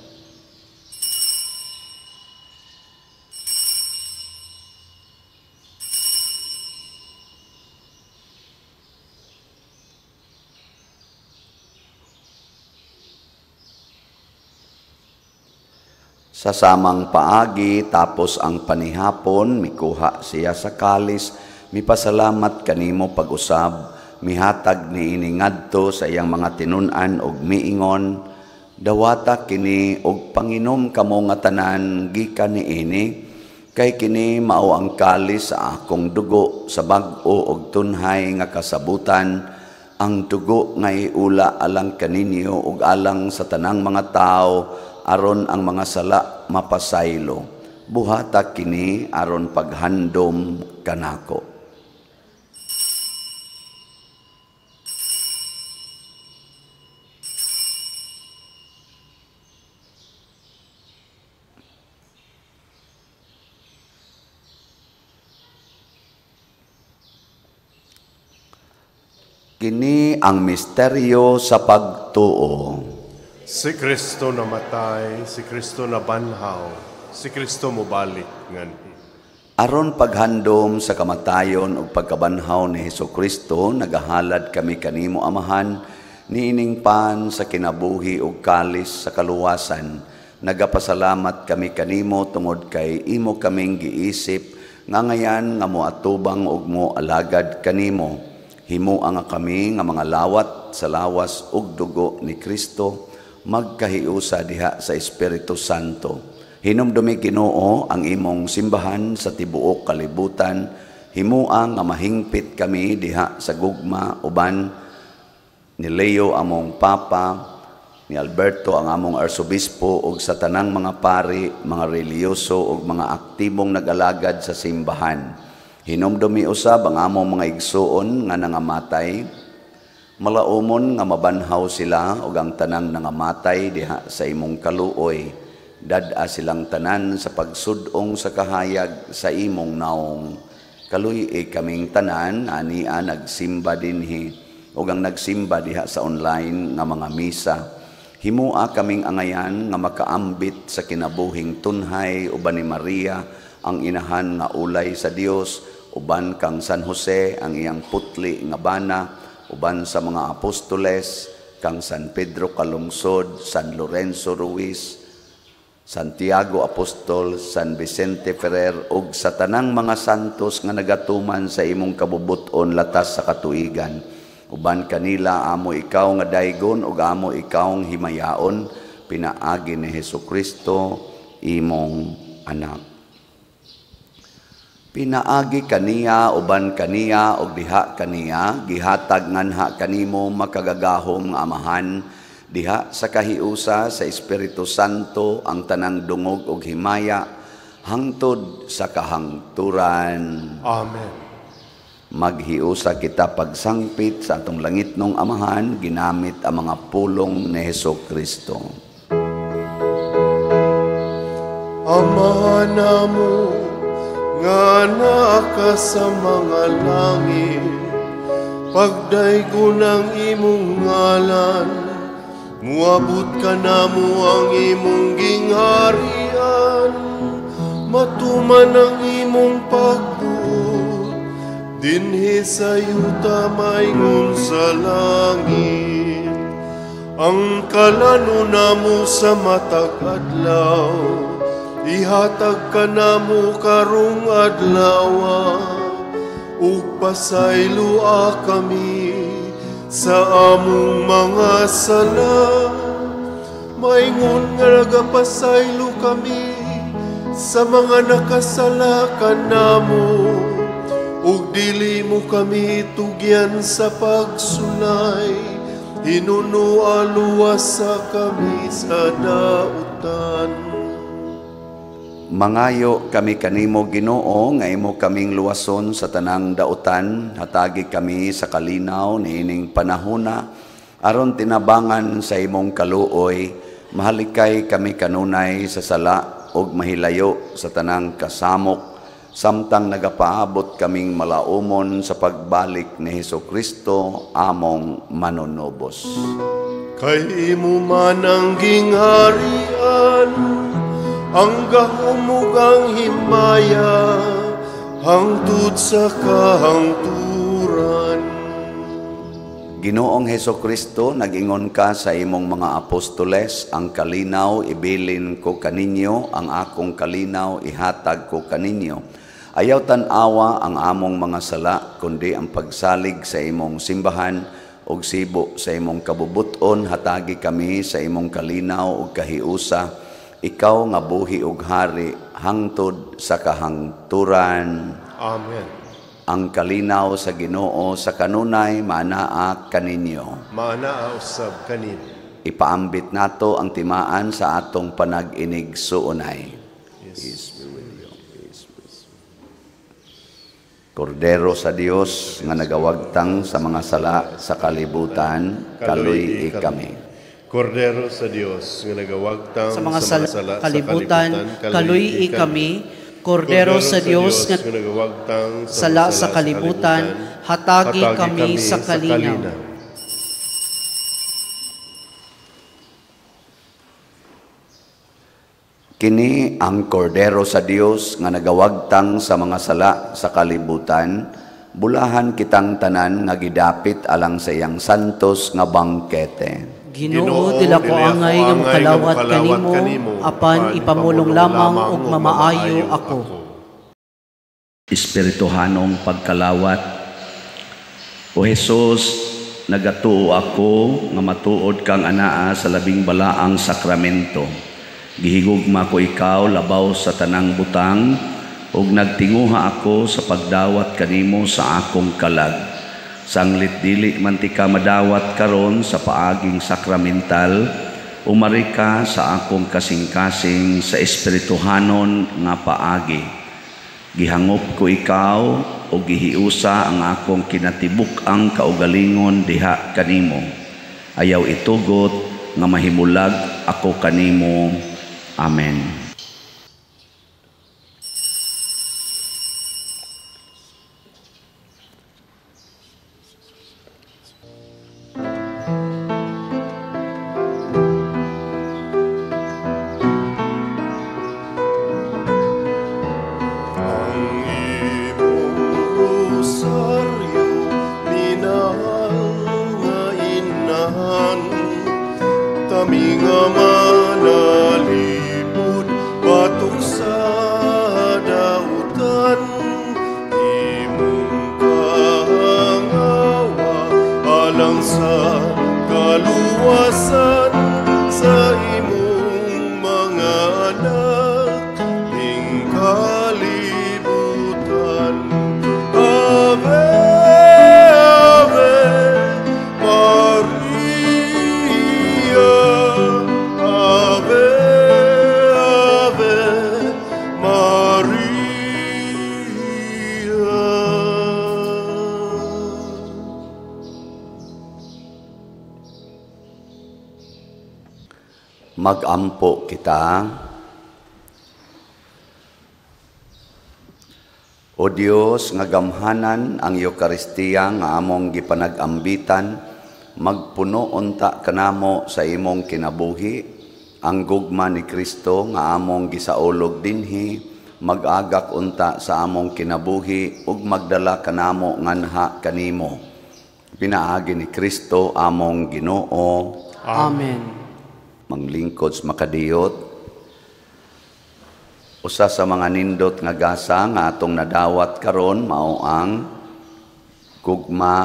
Sa samang paagi, tapos ang panihapon, mikuha siya sa kalis, mipasalamat kanimo pag-usab, mihatag niini ngadto sa iyang mga tinun-an og miingon, dawata kini og panginom kamo nga tanan gikan niini, kay kini mao ang kalis sa akong dugo sa bag-o og tunhay nga kasabutan, ang dugo nga iula alang kaninyo ug alang sa tanang mga tawo, aron ang mga sala mapasaylo. Buhata kini aron paghandom kanako. Kini ang misteryo sa pagtuo. Si Kristo namatay, si Kristo nabanhaw, si Kristo mobalik nganhi. Aron paghandom sa kamatayon ug pagkabanhaw ni Hesukristo, nagahalad kami kanimo Amahan, niining pan sa kinabuhi ug kalis sa kaluwasan. Nagapasalamat kami kanimo tungod kay imo kaming giisip nga ngayan nga moatubang ug moalagad kanimo. Himoa nga kami nga mga lawat sa lawas ug dugo ni Kristo, magkahiusa diha sa Espiritu Santo. Hinumdumi Ginoo ang imong simbahan sa tibuok kalibutan. Himoa nga mahingpit kami diha sa gugma uban ni Leo among Papa, ni Alberto ang among Arsobispo ug sa tanang mga pari, mga relihiyoso ug mga aktibong nag-alagad sa simbahan. Hinumdumi usab ang among mga igsuon nga nangamatay, malaumon nga mabanhaw sila ug ang tanang nangamatay diha sa imong kaluoy. Dad-a silang tanan sa pagsud-ong sa kahayag sa imong naong. Kaluy-i kaming tanan ania nagsimba dinhi ug ang nagsimba diha sa online nga mga misa. Himoa kaming angayan nga makaambit sa kinabuhing tunhay uban ni Maria ang inahan nga ulay sa Dios, uban kang San Jose ang iyang putli nga bana, uban sa mga apostoles kang San Pedro Calungsod, San Lorenzo Ruiz, Santiago Apostol, San Vicente Ferrer ug sa tanang mga santos nga nagatuman sa imong kabubut-on latas sa katuigan. Uban kanila amo ikaw nga daygon ug amo ikaw himayaon, pinaagi ni Hesukristo imong anak. Pinaagi kaniya, uban kaniya ug diha kaniya, gihatag nganha kanimo makagagahom nga Amahan, diha sa kahiusa sa Espiritu Santo ang tanang dungog ug himaya hangtod sa kahangturan. Amen. Maghiusa kita pagsangpit sa atong langitnong Amahan, ginamit ang mga pulong ni Hesukristo. Amahan namo nga naa ka sa mga langit, pagdaygon ang imong ngalan, muabot ka namo ang imong gingharian, matuman ang imong pagbuot, dinhi sa yuta maingon sa langit. Ang kalano namo sa matag adlaw, ihatag ka namo karong adlawa, ug pasayloa kami sa among mga sala, maingon nga nagapasaylo kami sa mga nakasala kanamo, ug dili mo kami tugyan sa pagsulay, hinunua luwasa kami sa dautan. Mangayo kami kanimo Ginoo nga imo kaming luwason sa tanang dautan, hatagi kami sa kalinaw niining panahona aron tinabangan sa imong kaluoy, mahalikay kami kanunay sa sala ug mahilayo sa tanang kasamok, samtang nagapaabot kaming malaumon sa pagbalik ni Hesukristo among manunubos. Kay imo man ang gingharian, ang gahom ug ang himaya, hangtod sa kahangturan. Ginoong Hesukristo, nag-ingon ka sa imong mga apostoles, ang kalinaw ibilin ko kaninyo, ang akong kalinaw ihatag ko kaninyo. Ayaw tan-awa ang among mga sala, kundi ang pagsalig sa imong simbahan ug sibo sa imong kabubuton, hatagi kami sa imong kalinaw ug kahiusa. Ikaw nga buhi ug hari hangtod sa kahangturan. Amen. Ang kalinaw sa Ginoo sa kanunay maanaa kaninyo. Maanaa usab kaninyo. Ipaambit nato ang timaan sa atong panag-inig suunay. Peace be with you. Peace be with you. Kordero sa Dios nga nagawagtang sa mga sala sa kalibutan, kaluy-i kami. Kordero sa Dios nga nagawagtang sa mga sala sa kalibutan, kaluy-i kami. Kordero sa Dios nga nagawagtang sala sa kalibutan, hatagi kami sa kalinaw. Kini ang Kordero sa Dios nga nagawagtang sa mga sala sa kalibutan, bulahan kitang tanan nga gidapit alang sa iyang santos nga bangkete. Ginoo, dili ako angay nga mokalawat kanimo, apan ipamulong lamang ug mamaayo ako. Espirituhanong pagkalawat. O Hesus, nagatuo ako nga matuod kang anaa sa labing balaang sakramento. Gihigugma ko ikaw labaw sa tanang butang, ug nagtinguha ako sa pagdawat kanimo sa akong kalag. Sanglit dili man ti ka madawat karon sa paaging sakramental, umari ka sa akong kasing-kasing sa espirituhanon nga paagi. Gihangop ko ikaw o gihiusa ang akong kinatibuk-ang kaugalingon diha kanimo. Ayaw itugot nga mahimulag ako kanimo. Amen. Kami nga manalipod sa kaluwasan sa imong mga anak ning kalibutan. Ave, Ave Maria, Ave, Ave Maria. Magampo kita. O Dios, nga gamhanan ang Eukaristiya nga among gipanag-ambitan, magpuno unta kanamo sa imong kinabuhi, ang gugma ni Kristo nga among gisaulog dinhi, mag-agak unta sa among kinabuhi ug magdala kanamo nganha kanimo. Pinaagi ni Kristo among Ginoo. Amen. Manglingkod sa makadiyot, usa sa mga nindot nga gasa nga atong nadawat karon mao ang gugma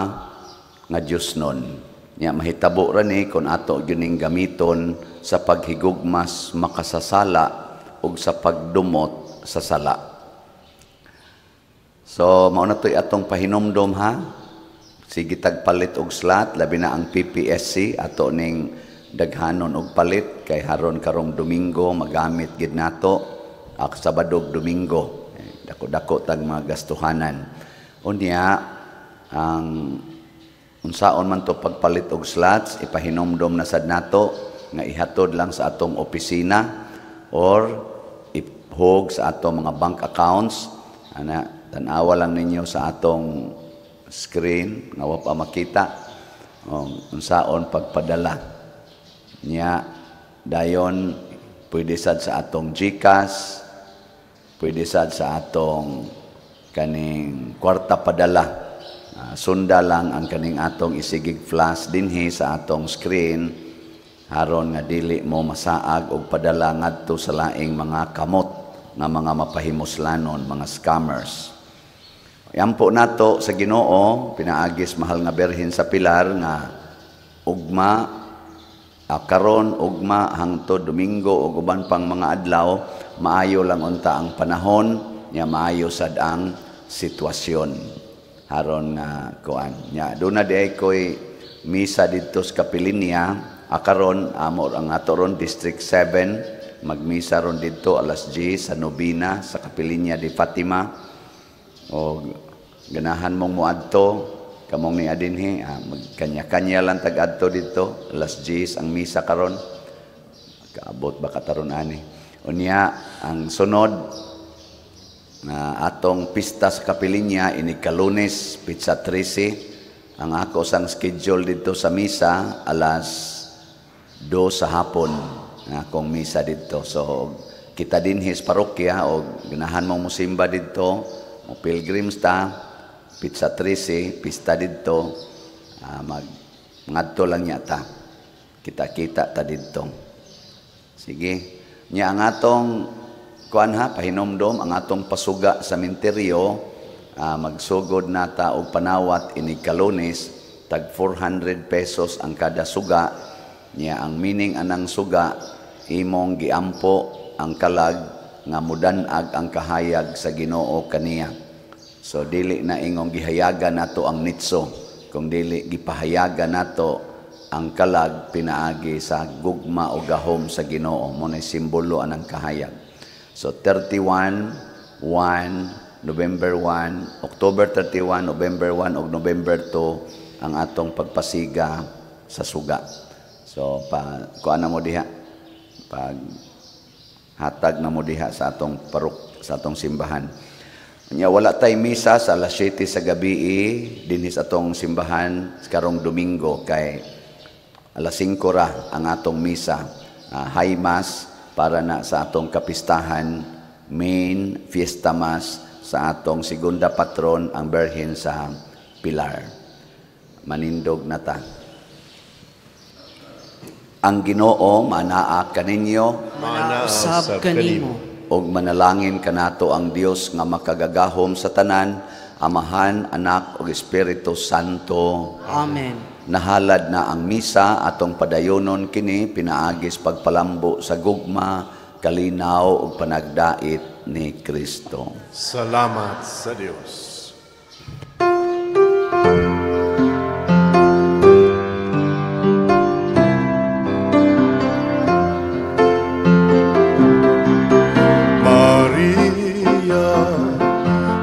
nga Dios nun. Nya mahitabo ra ni kon ato gyud ning gamiton sa paghigugmas makasasala ug sa pagdumot sa sala. So mao na to'y atong pahinomdom ha. Sige tagpalit og slot, labi na ang PPSC ato ning daghanon og palit kay haron karong Domingo magamit gid nato ak Sabado ug Domingo. Dako-dako tag mga gastuhanan. Unya ang unsaon man to pagpalit og slots, ipahinomdom na sad nato nga ihatod lang sa atong opisina or ihog sa atong mga bank accounts. Ana, tan-awa lang ninyo sa atong screen nga wa pa makita unsaon pagpadala. Nya dayon pwede sad sa atong GCash, pwede sad sa atong kaning kwarta padala. Sunda lang ang kaning atong isigig flash dinhi sa atong screen haron nga dili mo masaag og padala ngadto sa laing mga kamot nga mga mapahimuslanon, mga scammers. Yampo nato sa Ginoo pinaagis mahal nga Birhen sa Pilar nga ugma karon ugma hangtod Domingo ug uban pang mga adlaw, maayo lang unta ang panahon nya maayo sad ang sitwasyon haron nga kuan. Nya duna di koy misa didto sa Kapilinya karon amo ang ato ron District 7 magmisa ron didto alas 10 sa nobina sa Kapilinya di Fatima. O ganahan mong moadto kamong ni adinhi, magkanya-kanya lang tag-adto didto alas 10 ang misa karon. Kaabot ba kataron ani. Unya ang sunod na atong pista sa Kapilinya ini Kalunes pitsa 13. Ang ako sang schedule didto sa misa alas 2 sa hapon ang akong misa didto. So kita dinhi sa parokya og ganahan mong musimba didto, mo pilgrims ta pitsa 13 pista didto, mag ngadto lang niya ta. Kita-kita ta didto. Sige. Nya ang atong kuan ha, pahinomdom ang atong pasuga sa minteryo, magsugod nata og panawat inig Kalunes, tag 400 pesos ang kada suga. Nya ang meaning anang suga, imong giampo ang kalag nga mudanag ang kahayag sa Ginoo kaniya. So dili na ingong gihayagan nato ang nitso, kung dili gipahayagan nato ang kalag pinaagi sa gugma o gahom sa Ginoo. Mo na simbolo anang kahayag. So 31, 1, November 1, October 31, November 1 ug November 2 ang atong pagpasiga sa suga. So pa kuan na mo diha, pag hatag na mo diha sa atong parok, sa atong simbahan. Nya wala tay misa sa alas 7 sa gabi dinhi sa atong simbahan karong Domingo kay alas 5 ra ang atong misa, high mass para na sa atong kapistahan, main fiesta mass sa atong segunda patron ang Birhen sa Pilar. Manindog na ta. Ang Ginoo manaa kaninyo, manaa usab kanimo, og manalangin kanato ang Dios nga makagagahom sa tanan, Amahan, Anak ug Espiritu Santo. Amen. Nahalad na ang misa, atong padayonon kini pinaagis pagpalambo sa gugma, kalinaw ug panagdait ni Kristo. Salamat sa Dios. Maria,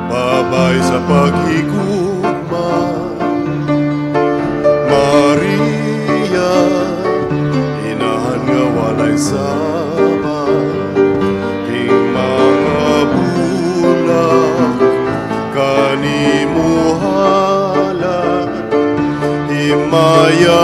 babay sa paghigugma. Maria, inahan nga walay sama. King mga bulak, kanimo halad, himaya.